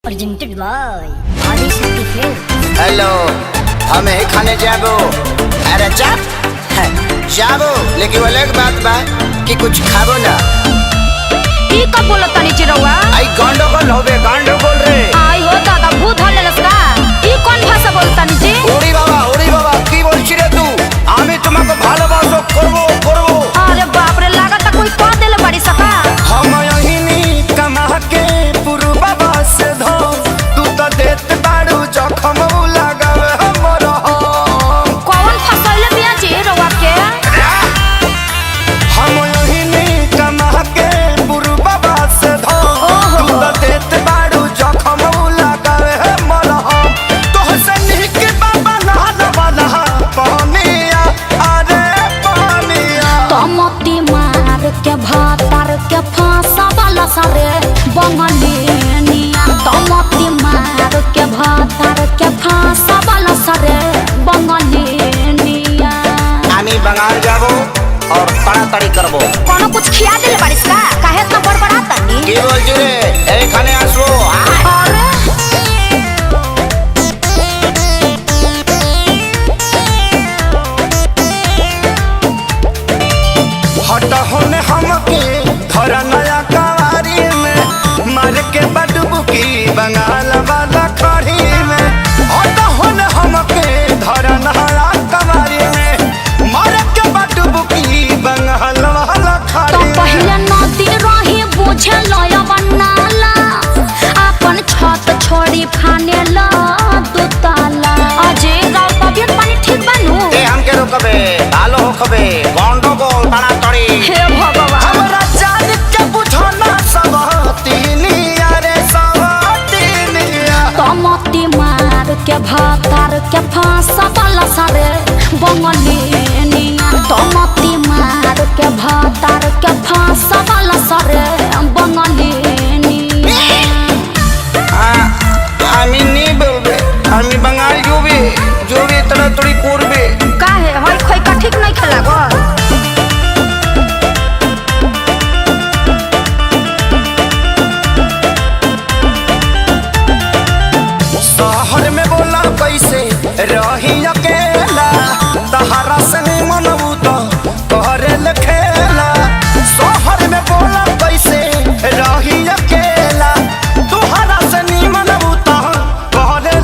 Presented by Adishakti Films. Hello, हम खाने जाबो। अरे चप जाबो, लेकिन वो अलग बात बा कि कुछ खाबो ना। ई कब बोलत तानी चिरौआ? आई गंडगोल होबे, गंडगोल रे। आई हो दादा, भूत हल लेलस का? ई कौन भाषा बोलतानी जी? ওরে বাবা, ওরে বাবা, কি বলছি রে তু? আমি তোমাকে ভালোবাসো করবো করবো। अरे बाप रे, लागत कोई कह देले बड़ी सका। हम यहिनी कमा के पुरबा से धो, तू तो देत बाड़ू जखम लगावे हमर हम। कौन फसैले बिया जी रउआ के? हम यहिनी कमा के पुरबा से धो, तू तो देत बाड़ू जखम लगावे हमर हम। तोहसे निक बाबा नहाना वाला पानिया, अरे पानिया। तमती मार के भातार के फांसा वाला सरे बंगलिनिया। तमती मार के भातार के फांसा वाला सरे बंगलिनिया। আমি बंगाल जाबो और তাড়াতাড়ি করবো। कोनो कुछ खिया देले बारिश का? काहे इतना बड़बड़ा तानी? কি বলছি রে, এইখানে আসবো। अरे हट होने हमके धर नया कवारी में, मार के बडबुकी बंगाल वाला खड़ी में। हट होने हमके धर नया कवारी में, मार के बडबुकी बंगाल वाला तो खड़ी में। पहले नदी रही बुझे लय बनाला, अपन छत छोड़ी फाने ला दुताला। अजय गाँव तबियत पानी ठीक बनू? ए हमके रोकबे, भालो होखबे, गंडगोल ताড়াতাড়ি। हे भगवान। हमरा जान के बुझना सब तीनिया रे सब तीनिया। तमती मार के भातार के फांसा वाला सरे बंगलिनिया। तमती मार के भातार के फांसा वाला सरे बंगलिनिया। আমি নি বলবে, আমি বাঙাল জুবি জুবি তাড়াতাড়ি করবে। काहे हई खोई का ठीक नहीं खेला गो? शहर में बोला कैसे रही अकेला, तहरा से नहीं मनबू तो करे खेला। शहर में बोला कैसे रही अकेला, तुहरा से नहीं मनबू तो करे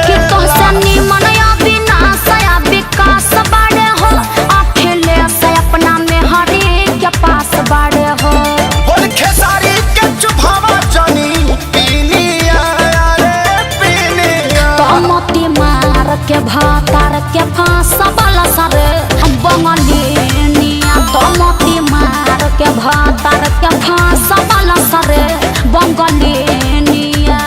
कि तोहसे खेला। निमन अविनाश या विकास बाड़े हो, अखिलेश अपना में हरि के पास बाड़े हो। बोल खेसारी के चुभावा जानी पीनिया रे पीनिया। तमती मार के भातार के फांसा वाला सरे बंगलिनिया। तमती मार के भातार के फांसा वाला सरे बंगलिनिया।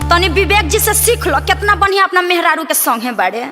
तनी विवेक जी से सीख लो, कितना बढ़िया अपना मेहरारू के संगे बाड़े।